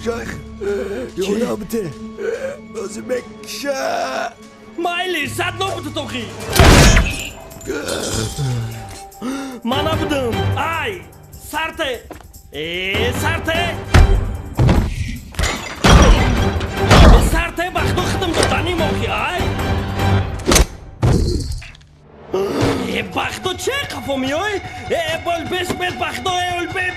Шайх, ёрдам бите. Ози мекша. Майли, сад нобуду тохи. Ман набудам. Ай, сарте. Э, сарте. Сарте бахто хидм доданим охи, ай. Э, бахто че қафо миёй? Э, бол бес бес бахто, э, ол бес.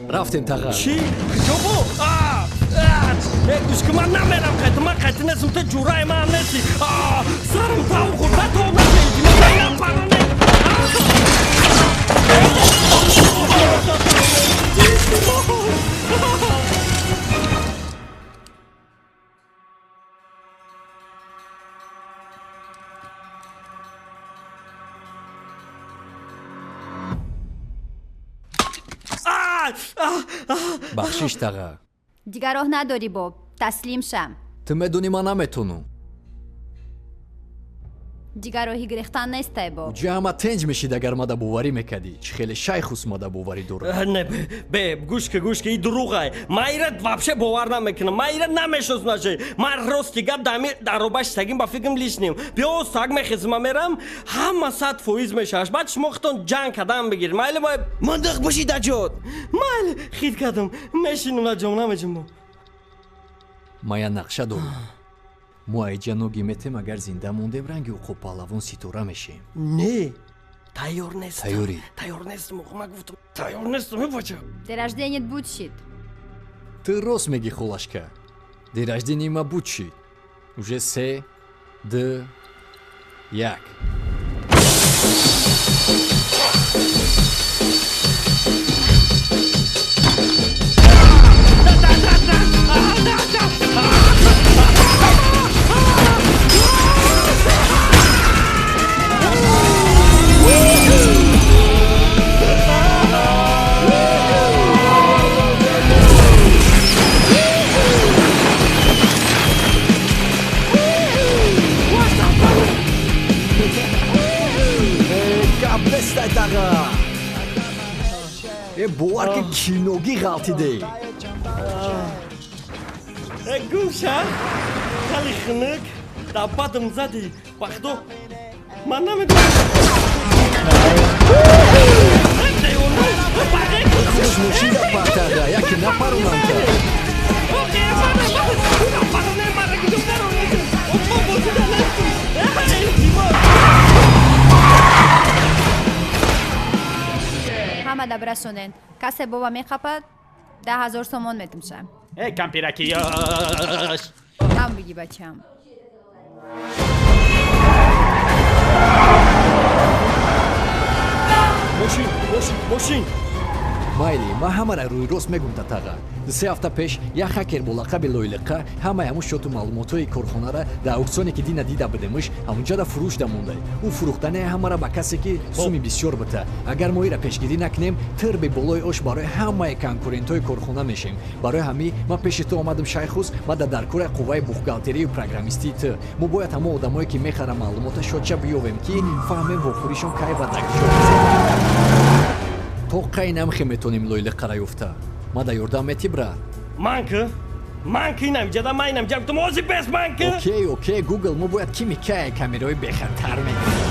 Рафтем, тағар. Чӣ? Куҷо? А! Э, гӯш ки, ман намерам қайти, ман қайти нестам, ту ҷураи ман нести. А, сарам тав хӯрда, то намеи. Бахшиш, тағар. Дигар роҳ надорӣ, боб, таслим шам. Ту медонӣ, ман наметонам. Дигар роҳи гирехтан нестай, боб. Уҷа ҳама тенҷ мешид, агар мада боварӣ мекардӣ. Чӣ хеле Шайхус мада боварӣ дорад. Не, бе, гӯш ки, гӯш ки, и дурӯғай. Ман ира вообще бовар намекунам, ман ира намешносмаше. Ман рости гап, дами дароба шитагим, ба фикрам лишним. Биё, саг мехезма, мерам, ҳама 100% мешаваш. Баъд шумо худтон ҷанг кадан бигиред. Майли, ма Мандиқ бошӣ дар ҷот. Майли, хит кардам, мешинам дар ҷом, намеҷумбам. Ман як нақша дорам. Мо айҷа ноги метем, агар зинда мондем, ранги уқоб паҳлавон ситора мешем. Не, тайёр нестам. Тайёрӣ? Тайёр нестам, ман гуфтам, тайёр нестам, бача. День рожденият буд шид. Ту рост мегӣ, холашка, день рождения ма буд шид. Уже се, ду, як. Гап нестай, тағар. Э, бовар ки, киногӣ ғалтидей. Э, гӯша, хали хунук дар бадам задӣ, бахдо, ман намедонам. Хуш мошина пар, тағар, яке напаронам та. Ҳама дабрасонен, касе боба мехапад, 10 000 сомон метимша. Э, кампиракиёш. Ҳам биги, бачам. Мошин, мошин, мошин! Майли, ман ҳамара рӯи рост мегум та, тағар. 2-3 ҳафта пеш як хакер бо лақаби Лойлиқа ҳамаи ҳамун счёту маълумотҳои корхонара дар ауксионе, ки дина дида будемш, ҳамунҷода фурӯш дамондай. Ӯ фурӯхтани ҳамара ба касе, ки суми бисёр бита. Агар мо ира пешгирӣ накунем, тирби болои ош барои ҳамаи конкурентҳои корхона мешем. Барои ҳамин ман пеши ту омадам, Шайхус. Ма дар даркораи қувваи бухгалтерию программистии ту. Мо бояд ҳамон одамое, ки мехарам маълумота, счётша биёвем, ки фаҳмем вохӯришон кай ва дар куҷо. То қай намхе метонем Лойлиқара ёфта. Ма да ёрдам метӣ, брат? Ман ки, ман ки инамиҷада, ман инамиҷа гуфтам, ози бес, ман ки. Окей, окей, Гугл, мо бояд кими кай камераҳои бехатар мекунем.